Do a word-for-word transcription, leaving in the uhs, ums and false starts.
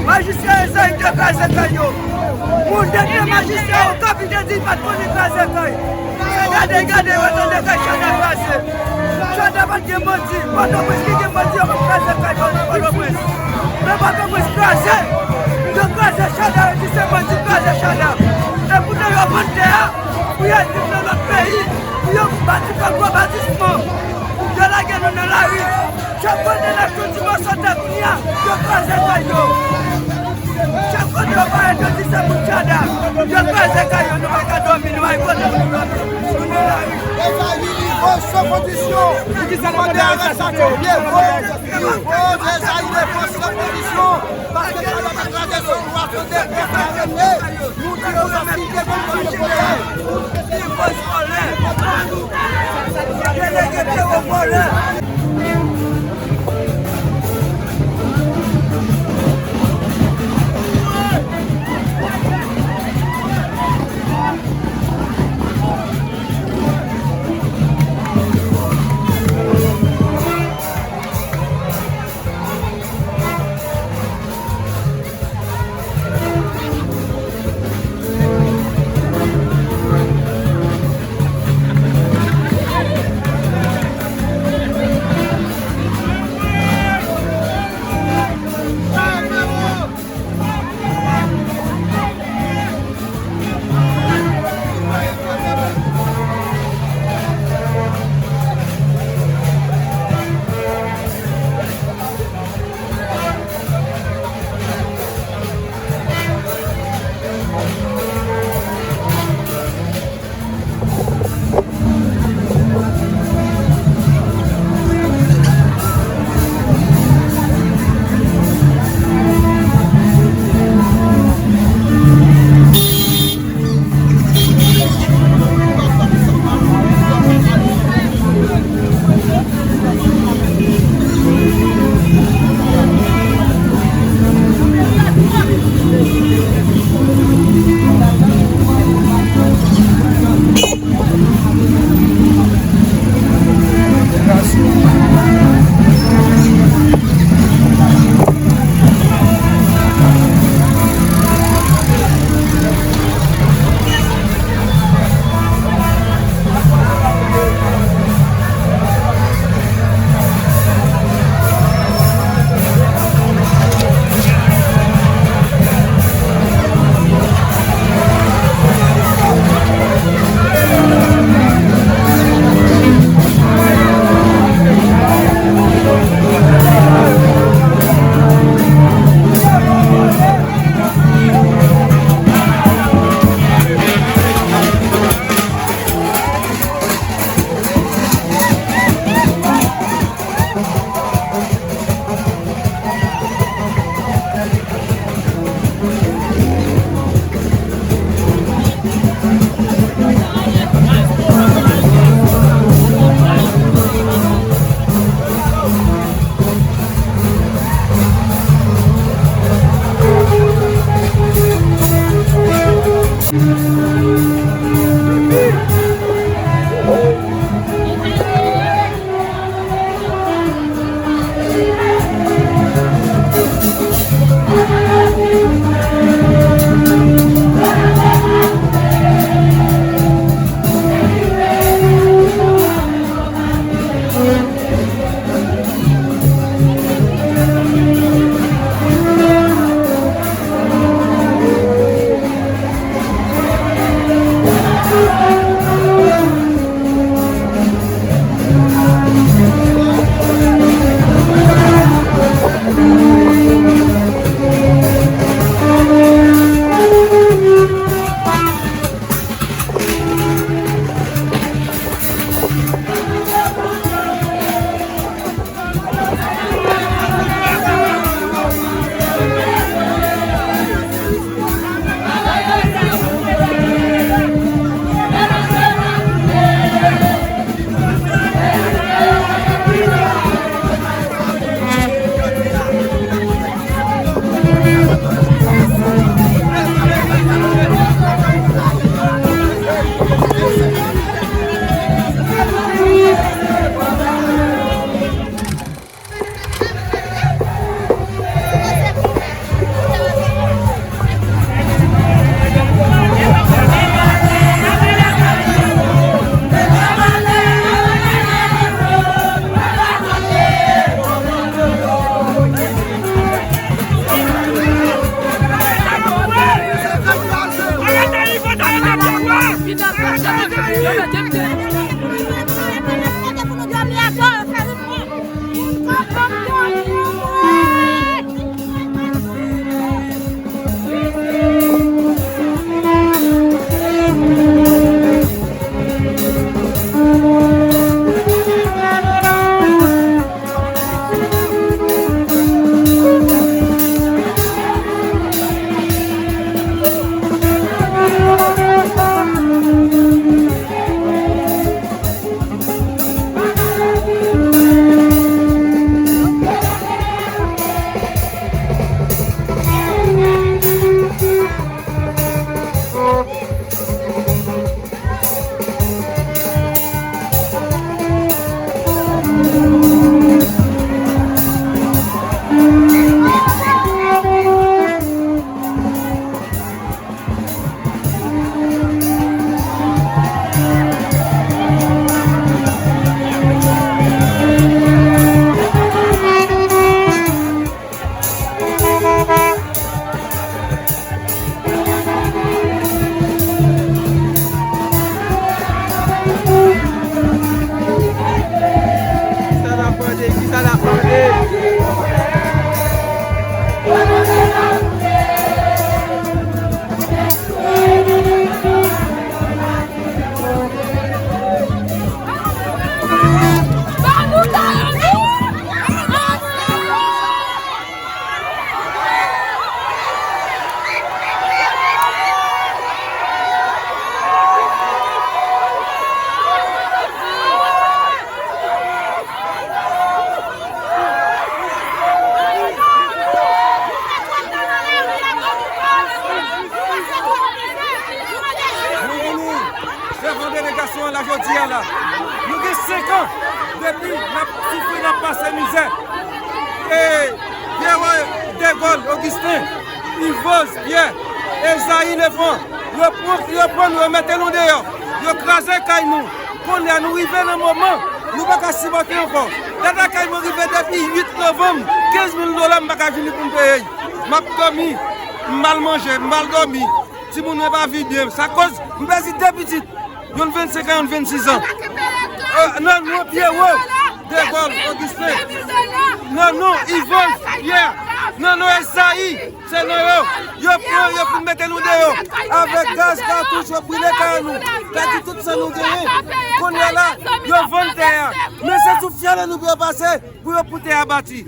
Majistra Ezayi te kraze kay yo. Moun dènye majistra yo, kapitèn di pa t konn li kraze kay. Se gade, gade, yo tande kay Chada kraze. Chada pa t gen bandi. Pòtoprens ki gen bandi, yo pa t kraze kay Pòtoprens. Men Pòtoprens kraze. Yo kraze Chada, yo di se bandi kraze Chada. Epoutan yo vann tè a pou y al viv nan lòt peyi, pou yo bati pagwo batisman. Yo lage nou nan lari. Chak kote n ap jwenn ti mòso tè kounye a, yo kraze kay yo. Chak kote yo parèt, yo di se moun Chada. Yo kraze kay yo, nou pa ka dòmi, nou pa gen kote pou nou dòmi. Nou nan lari. Ezayi livre san kondisyon. Li mande arèstasyon. Livre, livre Ezayi livre san kondisyon. Paske Chada te kraze sou nou a sou de pèp arete. Nou di yo sa si devan nou pran pwosè. Kisa n ap mande? Kisa n ap mande? Nou vini devan delegasyon an la jodi a la. Nou gen senk an depi n ap soufri, n ap pase mizè. E Pierrot Degol Augustin, Yvos Pierre, Ezayi Lefran, yo pran, yo pran nou, yo mete nou deyò. Yo kraze kay nou. Kounye a, nou rive nan moman nou pa ka sipòte ankò. Dat lakay mwen rive depi uit novanm, kenz mil dola m pa ka vini pou m peye. M ap dòmi, m mal manje, m mal dòmi. Timoun mwen pa viv byen. Sa koz m pèdi de pitit. Youn vennsenk an, youn vennsis an. Euh, nan non Pierrot Degol Augustin. Nan non Yvos Pierre. Nan non Ezayi. Se nan yo. Yo pran, yo fin mete nou deyò. Avèk gaz, katouch, yo brile kay nou. Pèdi tout sa nou genyen. Kounye a la, yo vann tè a. Men se sou fyèl nou pou yo pase, pou yo pou tè a bati.